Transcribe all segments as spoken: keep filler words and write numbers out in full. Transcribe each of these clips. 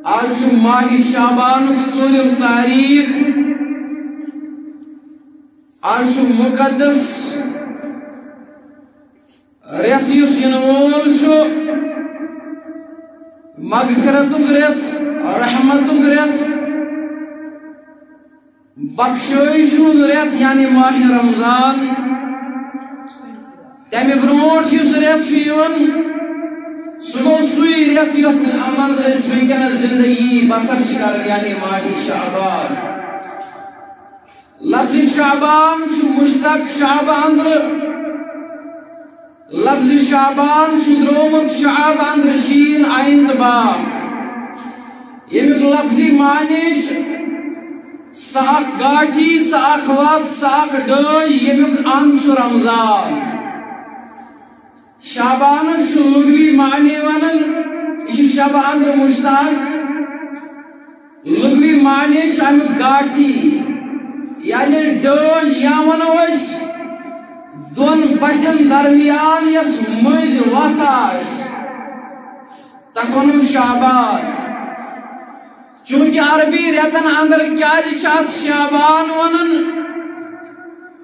آز چھُ ماہِ شعبانُک ژوٗرِم تاریخ۔ آز چھُ مُقدس رٮ۪تھ، یُس یِنہٕ وول چھُ، مغفرتُک رٮ۪تھ، رحمتُک رٮ۪تھ، بخشٲیِش ہُنٛد رٮ۪تھ، یعنی ماہِ رمضان۔ تَمہِ برونٛٹھ یُس رٮ۪تھ چھُ یِوان، سُہ گوٚو سُے رٮ۪تھ یَتھ منٛز أسۍ وٕنکیٚنَس زندگی بسر چھِ کران، یعنی ماہِ شعبان۔ لفظ شعبان چھُ مشتق شعب اندرٕ۔ لفظ شعبان چھُ درٛومُت شعب اندرٕ شین عین تہٕ با۔ ییٚمیُک لفظی معنی چھُ سۄ اکھ گاٹھی، سۄ اکھ وَتھ، سۄ اکھ ڈٲنۍ، ییٚمیُک اند چھُ رمضان۔ شعبانس چھُ لغوی معنی ونان، یہِ چھُ شعب اندرٕ مشتق۔ لغوی معنی چھُ امیُک گاٹھی، یعنی ڈٲنۍ، یا ونو أسۍ دۄن بٹھٮ۪ن درمیان یۄس مٔنٛزۍ وتھ آسہِ، تتھ ونو شعبان۔ چونکہ عربی رٮ۪تن اندر کیازِ چھِ اتھ شعبان ونان؟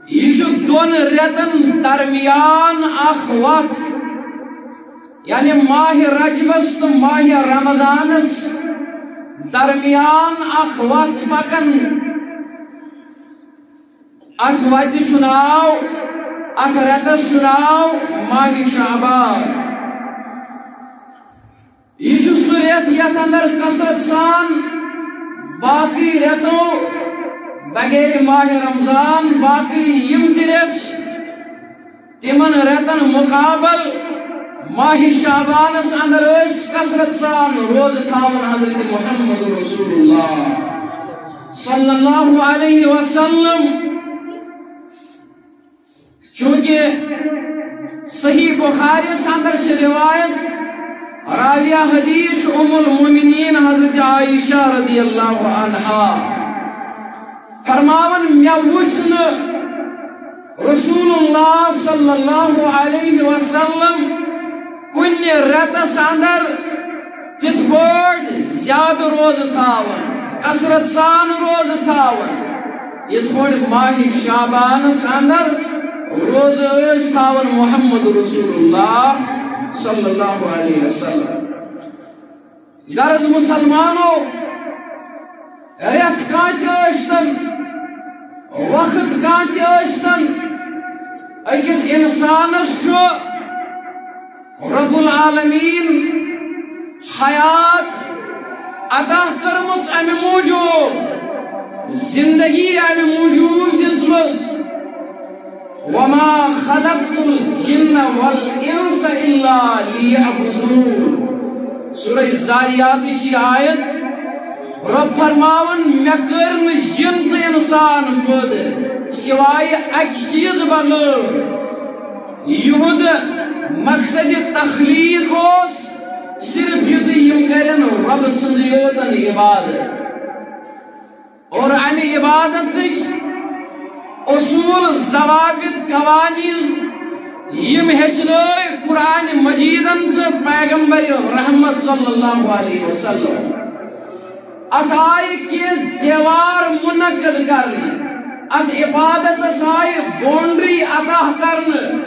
یہِ چھُ دۄن رٮ۪تن درمیان اکھ وتھ، یعنی ماہِ رجبس تہٕ ماہِ رمضانس درمیان اکھ وتھ پکان۔ اتھ وتہِ چھُ ناو، اتھ رٮ۪تس چھُ ناو ماہِ شعبان۔ یہِ چھُ سُہ رٮ۪تھ یتھ اندر کثرت سان باقی رٮ۪تو بغیر ماہِ رمضان، باقی یِم تہِ رٮ۪تھ چھِ، تِمن رٮ۪تن مقابل ماہِ شعبانس اندر ٲسۍ کثرت سان روزٕ تھاوان حضرت محمد رسول اللہ صلی اللہ علیہ وسلم۔ چونکہ صحیح بخاریس اندر چھِ روایت، راویہ حدیث چھِ ام المؤمنین حضرت عائشہ رضی اللہ عنہا فرماوان، مےٚ وُچھ نہٕ رسول اللہ صلی اللہ علیہ وسلم کُنہِ رٮ۪تس اندر تِتھ پٲٹھۍ زیادٕ روزٕ تھاوان، کثرت سان روزٕ تھاوان، یِتھ پٲٹھۍ ماہِ شعبانس اندر روزٕ ٲسۍ تھاوان محمد رسول اللہ صلی اللہ علیہ وسلم۔ غرض مسلمانو، رٮ۪تھ کانٛہہ تہِ ٲسۍتن، وقت کانٛہہ تہِ ٲسۍتن، أکِس انسانس چھُ رب العالمین حیات عطا کٔرمٕژ امہِ موٗجوٗب، زندگی امہِ موٗجوٗب دِژمٕژ۔ وما خلقت الجن والانس الا لیعبدون۔ سورہ زاریاتٕچ یہِ آیت، رب فرماوان، مےٚ کٔرۍ نہٕ جن تہٕ انسان پٲدٕ سوائے اکہِ چیٖز بغٲر۔ یِہُنٛد مقصد تخلیق اوس صرف یُتُے یِم کرن رب سٕنٛزٕے یوتن عبادت۔ اور امہِ عبادتٕکۍ اصوٗل، ضوابط، قوانین یِم ہیٚچھنٲے قرآن مجیدن تہٕ پیغمبر رحمت صلی اللہ علیہ وسلم۔ اتھ آیہِ کینٛہہ دیوار منعقد کرنہٕ، اتھ عبادتس آیہِ باؤنڈری عطا کرنہٕ،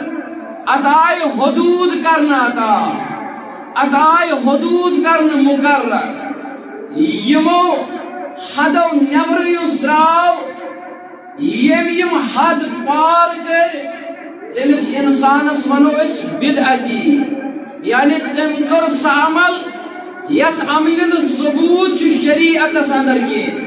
اتھ آیہِ حدود کرنہٕ عطا، اتھ آیہِ حدود کرنہٕ مقرر۔ یِمو حدو نیبر یُس درٛاو، ییٚمۍ یِم حد پار کٔرۍ، تٔمِس انسانس ونو أسۍ بدعتی، یعنی تٔمۍ کٔر سۄ عمل یتھ عملہِ نہٕ ثبوت چھُ شریعتس اندر کینٛہہ۔